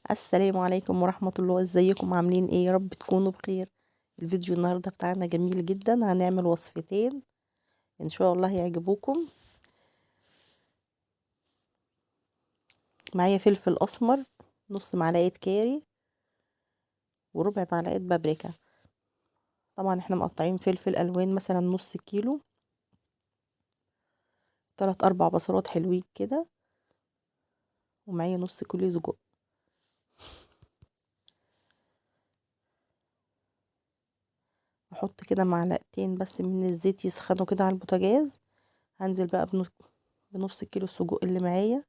السلام عليكم ورحمة الله. ازيكم عاملين ايه؟ يا رب تكونوا بخير. الفيديو النهاردة بتاعنا جميل جدا، هنعمل وصفتين ان شاء الله هيعجبوكم. معايا فلفل اسمر، نص معلقة كاري، وربع معلقة بابريكا. طبعا احنا مقطعين فلفل الوان مثلا نص كيلو، 3-4 بصلات حلوين كده، ومعايا نص كيلو سجق. احط كده معلقتين بس من الزيت يسخنوا كده على البوتاجاز. هنزل بقى بنص كيلو السجق اللي معايا.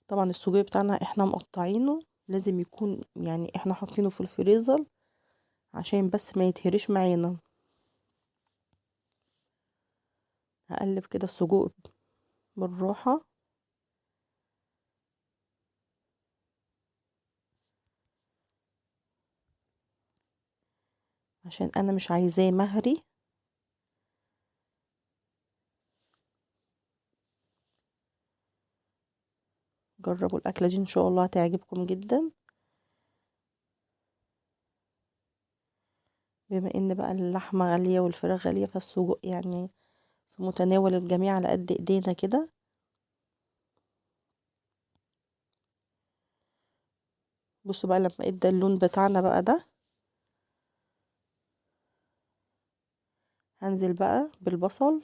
طبعا السجق بتاعنا احنا مقطعينه، لازم يكون يعني احنا حاطينه في الفريزر عشان بس ما يتهريش معانا. هقلب كده السجق بالراحة. عشان انا مش عايزاه مهري. جربوا الاكلة دي ان شاء الله هتعجبكم جدا. بما ان بقى اللحمة غالية والفراخ غالية، فالسجق يعني في متناول الجميع على قد ايدينا كده. بصوا بقى لما ادى اللون بتاعنا بقى ده، هنزل بقى بالبصل.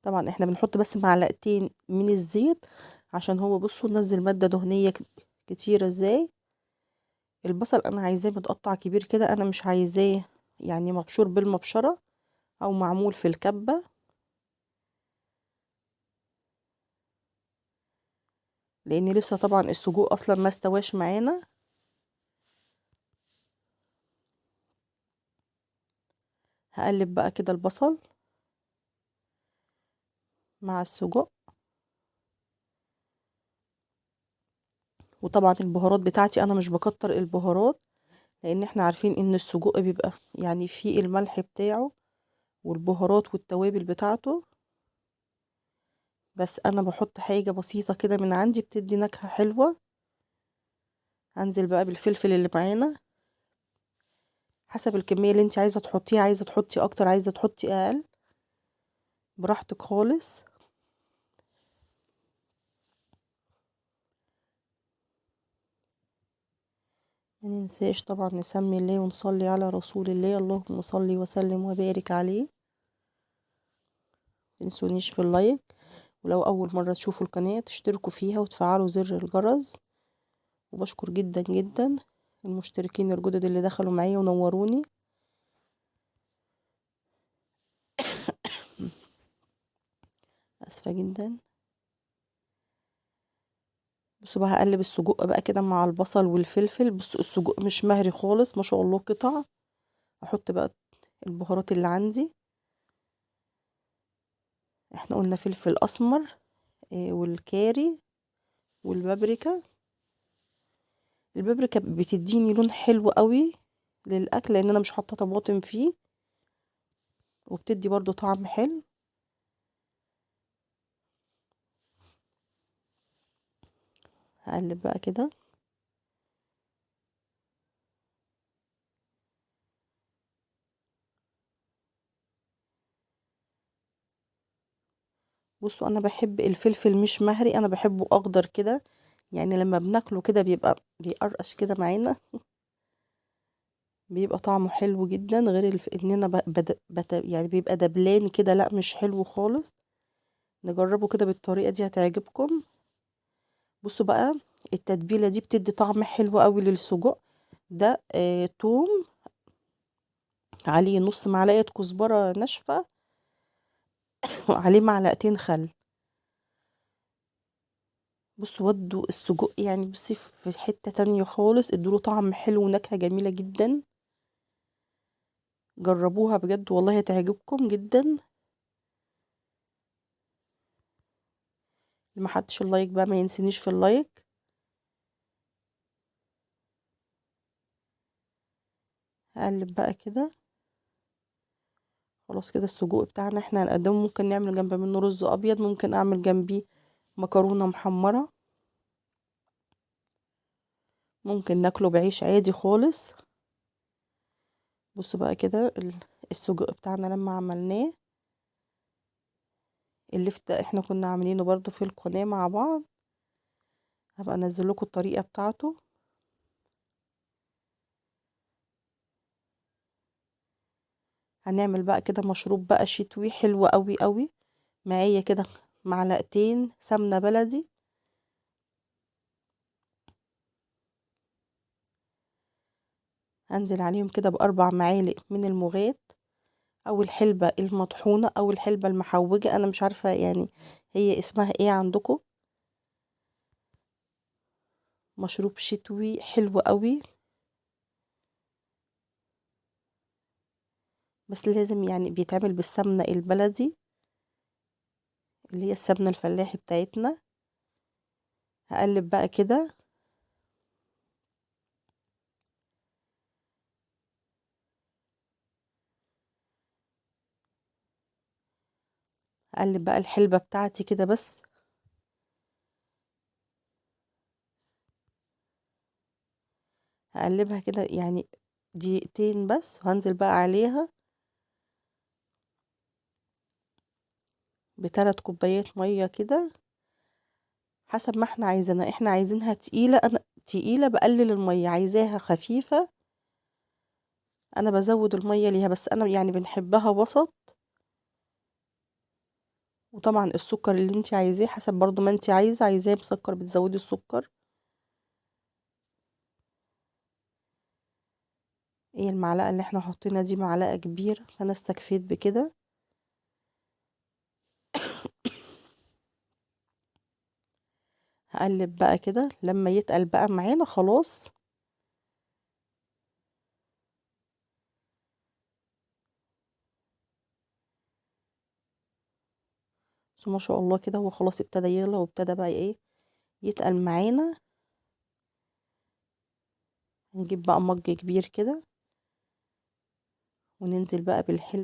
طبعا احنا بنحط بس معلقتين من الزيت عشان هو بصوا نزل مادة دهنية كتيرة ازاي. البصل انا عايزاه متقطع كبير كده، انا مش عايزاه يعني مبشور بالمبشرة او معمول في الكبة، لان لسه طبعا السجق اصلا ما استواش معانا. هقلب بقى كده البصل مع السجق، وطبعا البهارات بتاعتي انا مش بكتر البهارات، لان احنا عارفين ان السجق بيبقى يعني فيه الملح بتاعه والبهارات والتوابل بتاعته، بس انا بحط حاجة بسيطة كده من عندي بتدي نكهة حلوة. هنزل بقى بالفلفل اللي معانا حسب الكمية اللي انت عايزة تحطيها، عايزة تحطي اكتر عايزة تحطي اقل، براحتك خالص. ما ننساش طبعا نسمي الله ونصلي على رسول الله، اللهم صل وسلم وبارك عليه. متنسونيش في ال like، ولو اول مرة تشوفوا القناة تشتركوا فيها وتفعلوا زر الجرس. وبشكر جدا جدا المشتركين الجدد اللي دخلوا معايا ونوروني. اسفة جدا. بصوا بقى هقلب السجق بقى كده مع البصل والفلفل. بصوا السجق مش مهري خالص ما شاء الله قطع. احط بقى البهارات اللي عندي، احنا قلنا فلفل اسمر والكاري والبابريكا. البابريكا بتديني لون حلو قوي للاكل لان انا مش حاطه طماطم فيه، وبتدي برضو طعم حلو. هقلب بقى كده. بصوا انا بحب الفلفل مش مهري، انا بحبه اخضر كده، يعني لما بناكله كده بيبقى بيقرقش كده معانا، بيبقى طعمه حلو جدا. غير اننا يعني بيبقى دبلان كده، لا مش حلو خالص. نجربه كده بالطريقة دي هتعجبكم. بصوا بقى التتبيله دي بتدي طعم حلو قوي للسجق ده. توم عليه نص معلقه كزبره ناشفة وعليه معلقتين خل. بصوا ودوا السجق يعني بصي في حتة تانية خالص، ادوله طعم حلو ونكهه جميلة جدا. جربوها بجد والله هتعجبكم جدا. اللي ما حطش ال like بقى ما ينسينيش في ال like. هقلب بقى كده. خلاص كده السجق بتاعنا احنا هنقدمه. ممكن نعمل جنب منه رز ابيض، ممكن اعمل جنبيه مكرونة محمرة، ممكن ناكله بعيش عادي خالص. بصوا بقى كده السجق بتاعنا لما عملناه، اللفت احنا كنا عاملينه برضو في القناة مع بعض، هبقى انزل لكم الطريقة بتاعته. هنعمل بقى كده مشروب بقى شتوي حلو قوي قوي. معايا كده معلقتين سمنة بلدي، هنزل عليهم كده ب4 معالق من المغات او الحلبة المطحونة او الحلبة المحوجة، انا مش عارفة يعني هي اسمها ايه عندكم. مشروب شتوي حلو قوي، بس لازم يعني بيتعمل بالسمنة البلدي اللي هي السمنة الفلاحي بتاعتنا. هقلب بقى كده. هقلب بقى الحلبة بتاعتي كده بس. هقلبها كده يعني دقيقتين بس، وهنزل بقى عليها ب3 كوبايات مية كده حسب ما احنا عايزينها. احنا عايزينها تقيلة، انا تقيلة بقلل المية، عايزاها خفيفة انا بزود المية ليها، بس انا يعني بنحبها وسط. وطبعا السكر اللي انت عايزاه حسب برضو ما انت عايزة، عايزاه مسكر بتزودي السكر. ايه المعلقة اللي احنا حطينا دي معلقة كبيرة، فانا استكفيت بكده. هقلب بقى كده لما يتقل بقى معانا خلاص. بس ما شاء الله كده هو خلاص ابتدى يغلى وابتدى بقى ايه يتقل معانا. هنجيب بقى مج كبير كده وننزل بقى بالحلبة.